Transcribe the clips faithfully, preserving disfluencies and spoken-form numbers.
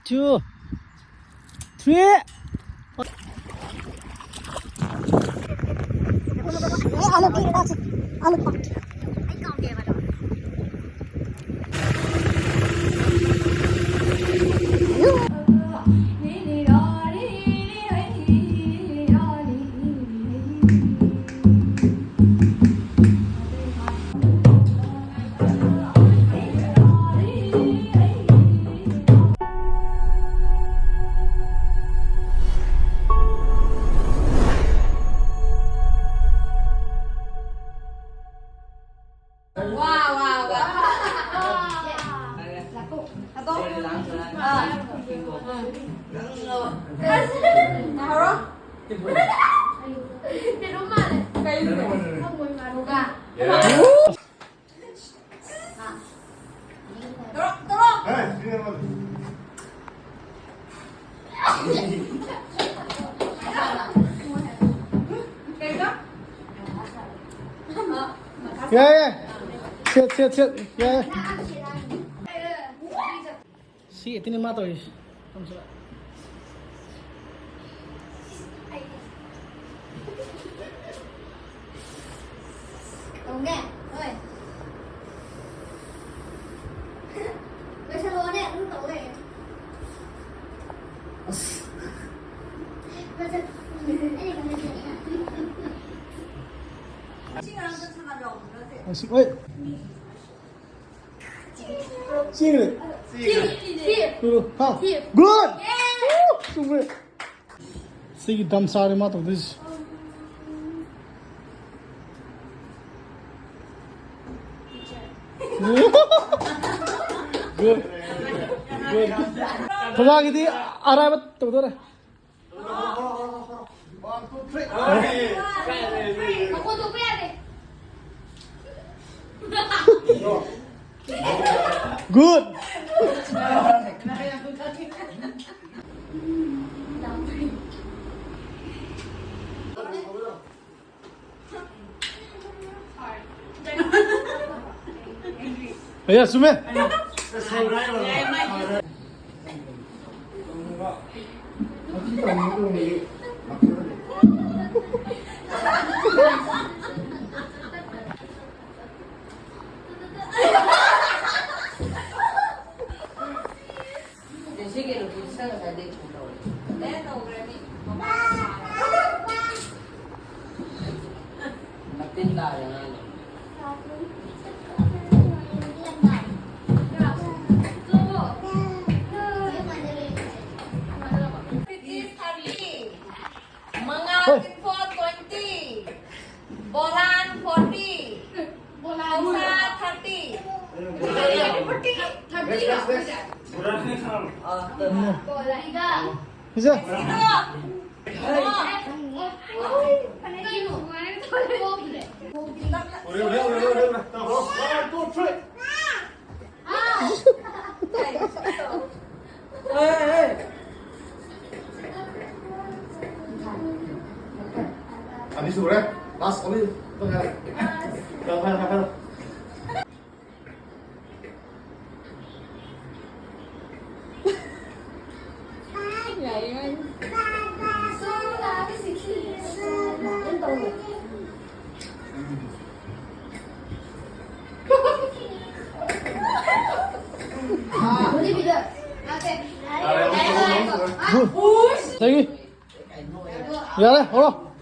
Two, three. ꯋꯥ, ꯋꯥ, ꯋꯥ꯫ ꯂꯥꯛꯀꯣ꯫ ꯂꯥꯛꯀꯣ꯫ ꯑꯥ꯫ ꯎꯝ꯫ ꯉꯥꯏꯍꯧꯔꯣ꯫ ꯀꯩꯅꯣꯝ ꯃꯥꯜꯂꯦ꯫ ꯀꯩꯅꯣ? ꯈꯪꯉꯣꯏ ꯃꯥꯜꯂꯦ꯫ ꯇꯧꯔꯣ, ꯇꯧꯔꯣ꯫ ꯀꯩꯕ? ꯌꯥꯏ, ꯌꯥꯏ꯫ Set, set, set. ꯌꯥꯏ꯫ ꯁꯤ ꯑꯦꯇꯤꯅꯤ ꯃꯥ ꯇꯧꯔꯤꯁꯤ꯫ ꯇꯧꯅꯦ꯫ ꯍꯣꯏ꯫ ꯂꯣꯏꯁꯜꯂꯣꯅꯦ꯫ ꯑꯗꯨꯝ ꯇꯧ ꯂꯩꯔꯦ꯫ ꯐꯖ-, ꯑꯩꯅ ꯐꯖ-, ꯑꯁꯤ, ꯑꯣꯏ꯫ ꯆꯦꯟꯈ꯭ꯔꯦ꯫ ꯇꯨ, ꯍꯥ꯫ Good! ꯆꯨꯝꯈ꯭ꯔꯦ꯫ ꯁꯤꯒꯤ ꯗꯝ ꯆꯥꯔꯦ ꯃꯥ ꯇꯧꯗꯣꯏꯁꯤ꯫ Good. Good. ꯊꯣꯂꯥꯒꯤꯗꯤ ꯑꯔꯥꯏꯕ ꯇꯧꯗꯣꯔꯦ꯫ ꯃꯈꯣꯟ ꯊꯣꯛꯄ ꯌꯥꯗꯦ꯫ Good. 야, 숨해. ꯁꯤꯒꯤ ꯅꯨꯄꯤꯁꯤꯅ ꯉꯁꯥꯏꯗꯩ ꯀꯩꯅꯣ ꯇꯧꯔꯦ꯫ ꯃꯇꯤꯟ ꯇꯥꯔꯦ ꯑꯉꯥꯡꯗꯣ꯫ ꯃꯇꯤꯟ ꯇꯥꯔꯦ ꯑꯉꯥꯡꯗꯣ꯫ ꯃꯉꯥ ꯍꯣꯏ꯫ ꯇꯤꯡꯊꯣꯛ twenty꯫ ꯕꯣꯔꯥ forty꯫ ꯕꯣꯔꯥ ꯊꯥꯔꯇꯤ꯫ ꯊꯥꯔꯇꯤ꯫ ꯏꯆꯦ꯫ ꯀꯩꯅꯣ? ꯑꯅꯤ ꯁꯨꯔꯦ꯫ ꯂꯥꯁ ꯑꯅꯤ꯫ ꯈꯔ, ꯈꯔ, ꯈꯔ, ꯈꯔ꯫ ꯌꯥꯔꯦ, ꯍꯧꯔꯣ꯫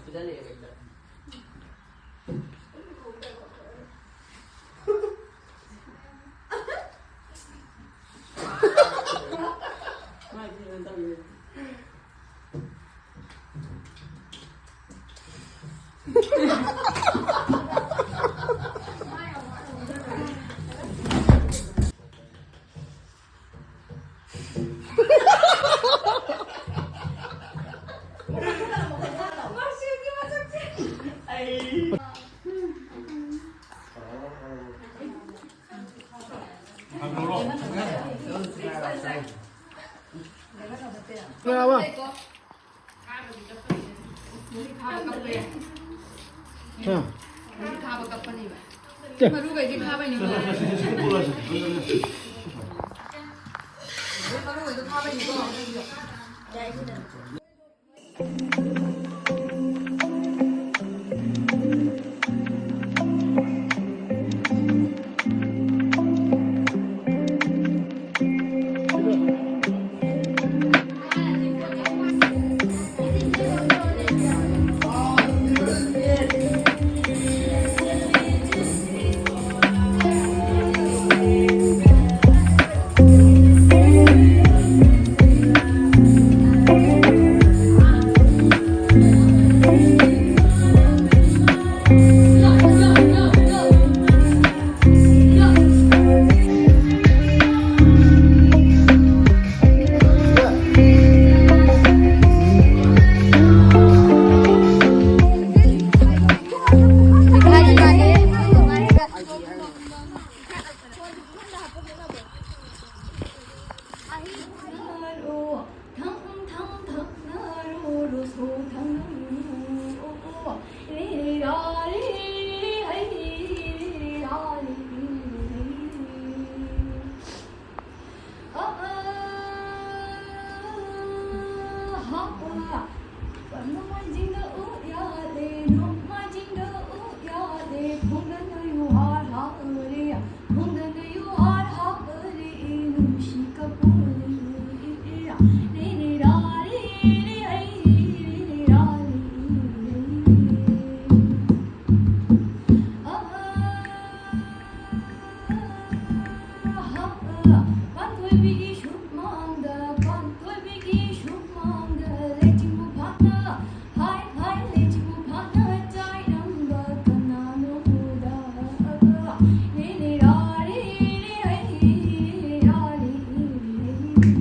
ꯌꯥꯔꯕ? ꯍꯥ꯫ ꯃꯔꯨꯈꯩꯗꯤ ꯈꯥꯕꯩꯅꯤꯀꯣ꯫ ꯃꯔꯨꯈꯩꯗꯣ ꯈꯥꯕꯩꯅꯤꯀꯣ꯫ ꯊꯣꯏꯕꯤꯒꯤ ꯁꯨꯃꯥꯡꯗ, ꯄꯥꯟꯊꯣꯏꯕꯤꯒꯤ ꯁꯨꯃꯥꯡꯗ, ꯂꯩꯆꯤꯡꯕꯨ ꯐꯥꯅ, ꯍꯥꯏ, ꯍꯥꯏ, ꯂꯩꯆꯤꯡꯕꯨ ꯐꯥꯅ ꯆꯥꯏꯔꯝꯕ ꯀꯅꯥꯅꯣꯗ? ꯂꯤꯂꯤ ꯔꯥ, ꯂꯤꯂꯤ ꯍꯩ, ꯔꯥ, ꯂꯤꯂꯤ ꯍꯩ꯫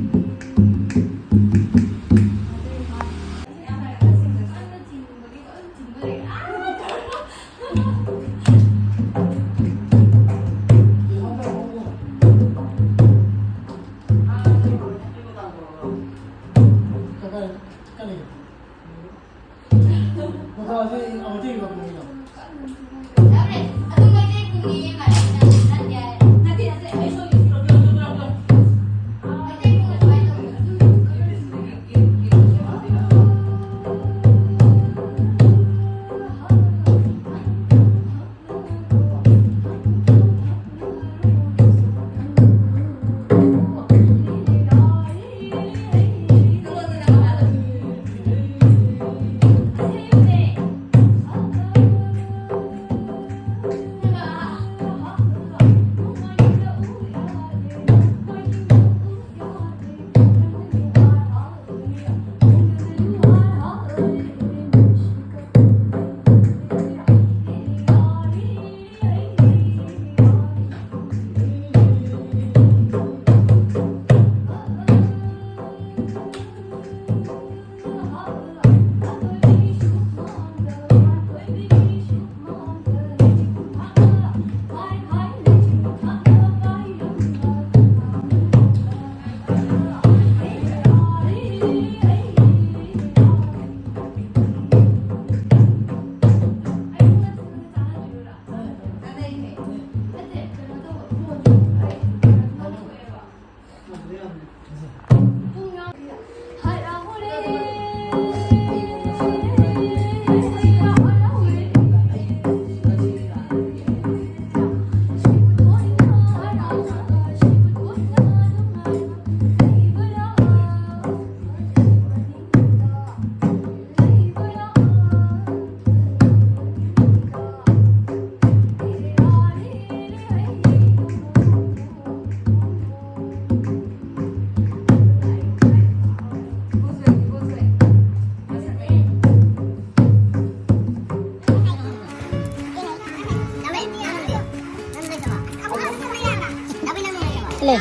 ꯂꯩ꯫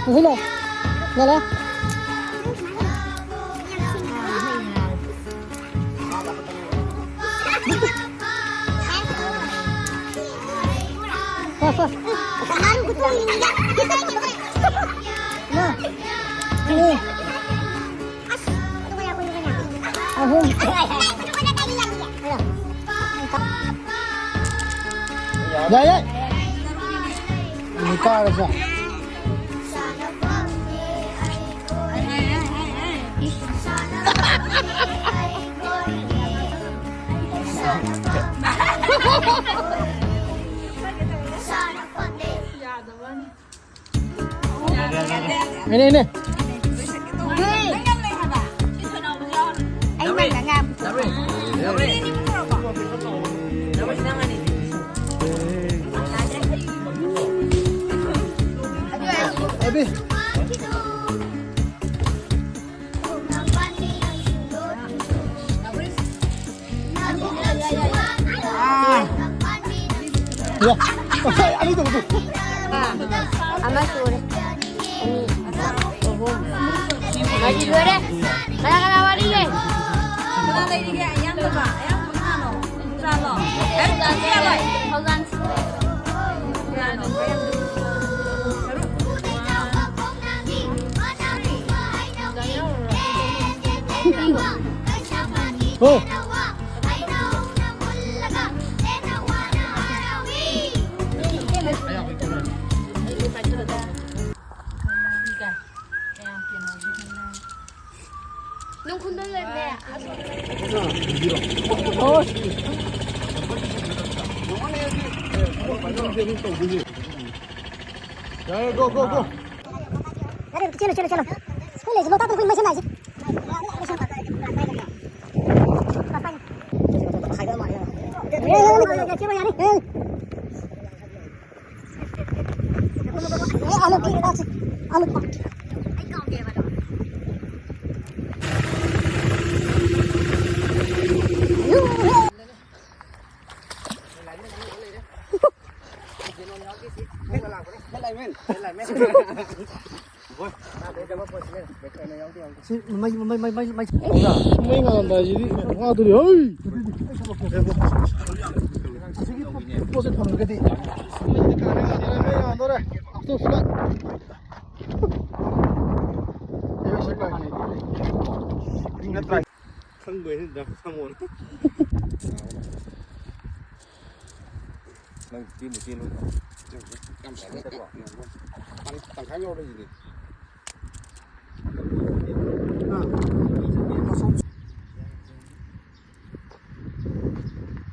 ꯎꯍꯨ ꯂꯩ꯫ ꯂꯩ, ꯂꯩ꯫ ꯍꯣꯏ, ꯍꯣꯏ꯫ ꯃꯥ꯫ ꯑꯅꯤ꯫ ꯑꯍꯨꯝ꯫ ꯌꯥꯏ, ꯌꯥꯏ꯫ ꯀꯥꯔꯁꯦ꯫ ꯏꯅꯦ, ꯏꯅꯦ꯫ ꯑꯕꯤ꯫ ꯑꯥ꯫ ꯌꯥ꯫ ꯑꯅꯤ ꯇꯧꯕꯗꯣ꯫ ꯑꯥ꯫ ꯑꯃ ꯁꯨꯔꯦ꯫ ꯑꯅꯤ꯫ ꯑꯍꯨꯝ꯫ ꯃꯔꯤ ꯂꯣꯏꯔꯦ꯫ ꯀꯅꯥ ꯀꯅꯥ ꯋꯥꯠꯂꯤꯒꯦ? ꯀꯅꯥ ꯂꯩꯔꯤꯒꯦ? ꯑꯌꯥꯝꯕ꯫ ꯑꯌꯥꯝꯕ ꯀꯅꯥꯅꯣ? ꯊꯧꯖꯥꯜ ꯁꯨꯔꯦ꯫ ꯊꯧꯖꯥꯜ ꯁꯨꯔꯦ꯫ ꯍꯣꯏ꯫ ꯅꯪ ꯈꯨꯟꯗ ꯂꯩꯕꯅꯦ꯫ ꯌꯥꯔꯦ, go, go, go. ꯌꯥꯔꯦ, ꯆꯦꯜꯂꯣ, ꯆꯦꯜꯂꯣ, ꯆꯦꯜꯂꯣ꯫ ꯀꯨꯏ ꯂꯩꯁꯤ, ꯂꯣꯛꯇꯥꯛꯇ ꯑꯩꯈꯣꯏ ꯃꯩ ꯁꯦꯝ ꯂꯥꯛꯏꯁꯦ꯫ ꯆꯦꯜꯂꯣ, ꯌꯥꯔꯦ꯫ ꯑꯦ, ꯑꯂꯨ ꯄꯤꯔꯛꯑꯣ ꯁꯤ꯫ ꯑꯂꯨ ꯄꯥꯛ꯫ ꯁꯤ ꯃꯩ, ꯃꯩ, ꯃꯩ, ꯃꯩ, ꯃꯩ꯫ ꯃꯩ ꯉꯥꯜꯂꯝꯗꯥꯏꯁꯤꯗꯤ ꯋꯥꯗꯨꯔꯤ, ꯍꯩ! ꯑꯁꯤꯒꯤ ꯄꯣꯠꯁꯦ ꯐꯪꯉꯒꯗꯤ꯫ ꯃꯩ ꯉꯥꯟꯗꯣꯔꯦ꯫ ꯑꯦ, ꯁꯤ ꯄꯥꯏ꯫ ꯅꯠꯇ꯭ꯔꯥ? ꯈꯪꯕꯩꯅꯤꯗ, ꯁꯥꯃꯣꯟ꯫ ꯅꯪ ꯆꯦꯟꯕꯨ ꯆꯦꯜꯂꯣꯏꯗ꯭ꯔꯣ? ꯌꯥꯝ ꯁꯥꯡꯅ ꯆꯠꯄ꯭ꯔꯣ? ꯇꯪꯈꯥꯏ ꯌꯧꯔꯕ ꯍꯧꯖꯤꯛꯇꯤ꯫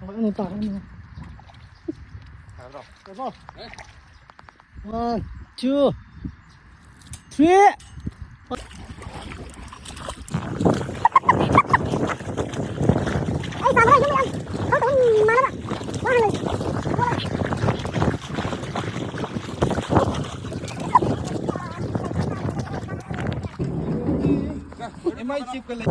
ꯇꯥꯔꯅꯤ, ꯇꯥꯔꯅꯤ꯫ ꯌꯥꯗ꯭ꯔꯣ? ꯌꯥꯗ꯭ꯔꯣ? One, two, three. ꯑꯦꯝ ꯑꯥꯏ ꯆꯤꯞꯀ ꯂꯩ꯫